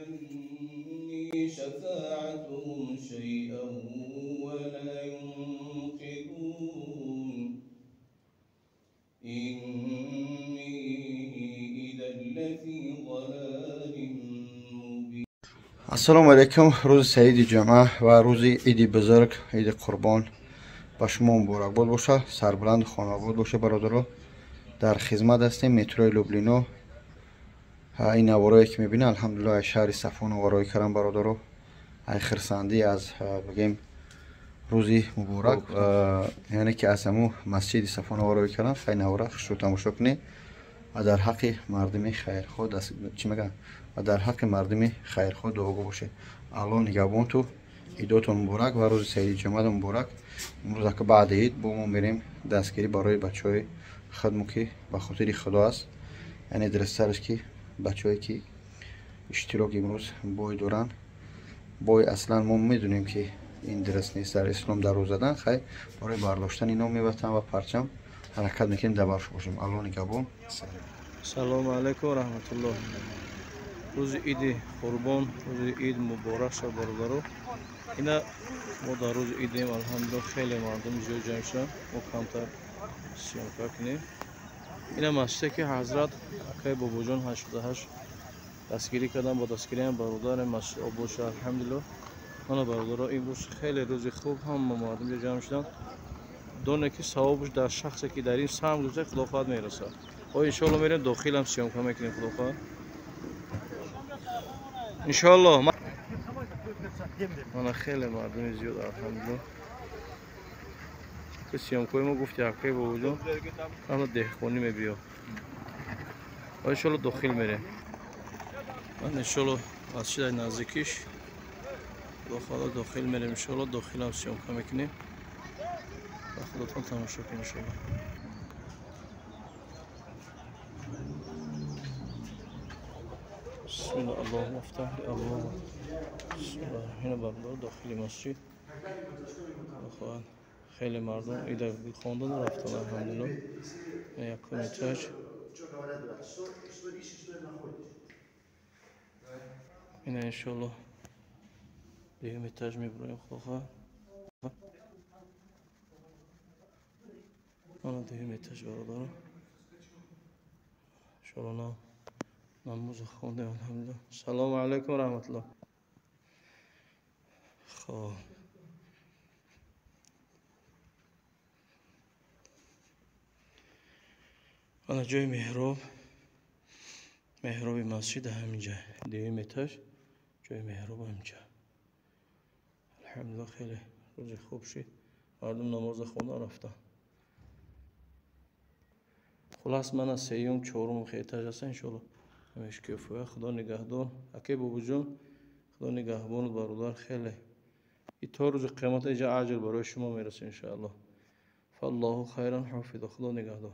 عني شفاعتهم شيئا ولا ينقذون إني إذا لفي ضلال مبين. Ассалому алайкум. Рӯзи саиди ҷамъа ва рӯзи иди бузург, иди қурбон ба шумо муборакбод боша, сарбаланду хонаобод боша. Бародаро, дар хизмат ҳастем, метрои Люблино. Ин наворое ки мебинед, алҳамдулиллоҳ, аз шаҳри Сафоно роҳӣ кардам, бародаро. Ай хирсандӣ аз, бигем, рӯзи муборак, яъне ки аз ҳамун масҷиди Сафоно роҳӣ кардам. Хай, навора хушрӯ тамошо кунед ва дар ҳаққи мардуми хайрхоҳ, чӣ мегӯянд, ва дар ҳаққи мардуми хайрхоҳ дуогӯ бошед. Аллоҳ нигаҳбонту. Идотон муборак ва рӯзи саиди ҷамъатон муборак. Имрӯз ака баъди ид бо мо мерем дастгирӣ барои бачаҳои худмо, ки ба хотири Худо аст, яъне дурусттараш, ки бачаҳое ки иштирок имрӯз бой доранд. Бой аслан мо медонем, ки ин дуруст нест дар ислом дар рӯз задан. Хай, барои бардоштани номи ватан ва парчам ҳаракат мекунем, дар барш бошем. Аллоҳ нигаҳбон. Салому алайкум раҳматуллоҳ. Рӯзи иди қурбон, рӯзи ид муборак шав, бародаро. Ина мо дар рӯзи идем, алҳамдулиллоҳ, хеле мардум зиёд ҷамъ шуданд. Мо камтар съёмка кунем. Ина масҷиде, ки ҳазрат акай Бобоҷон 88 дастгирӣ кардам, бо дастгириам бародаре масҷид обод шуд, алҳамдулиллоҳ. Мана, бародаро, имрӯз хеле рӯзи хуб, ҳама мардум ҷо ҷамъ шуданд. Доне ки савобаш дар шахсе, ки дар ин саҳм гузошта, Худо хоҳад, мерасад. О, иншоалло, мерем дохилам съёмка мекунем, Худо хоҳад, иншоалло. Мана хеле мардуми зиёд, алҳамдулиллоҳ, ки съёмкаи мо гуфти акай Бобоҷон ҳама деҳқонӣ мебиё. О, иншоалло, дохил мерем. Ман, иншоалло, масҷидаи наздикиш, Худо хоҳад, дохил мерем, иншоалло, дохилам съёмка мекунем ба худотон тамошо кунем, иншоалло. Бисмилла, аллоҳумма афтаҳ ли абвоба. Бисмилла. Ина, бародар, дохили масҷид. Худо хоҳад, хеле мардум ида хондану рафтан, алҳамдулиллоҳ. Якум этаж. Ина, иншоалло, дуюм этаж мебуроем, Худо хоҳад. Ана дуюм этаж, бародаро. Иншоалло, на намоза хондем, алҳамдулиллоҳ. Салому алайкум раҳматуллоҳ. Хоб, ана ҷои меҳроб, меҳроби масҷид ҳаминҷа, дуюм этаж, ҷои меҳроб ҳаминҷа. Алҳамдулиллоҳ, хеле рӯзи хуб шид, мардум намоза хонда рафтанд. Хулас, мана сеюм, чорум этаж аст, иншоалло, ҳамеш кифоя. Худо нигаҳдор, акай Бобоҷон, Худо нигаҳбонут, бародар. Хеле и то рӯзи қиёмат иҷа аҷр барои шумо мерасад, иншоаллоҳ. Фаллоҳу хайран ҳофиза. Худо нигаҳдор.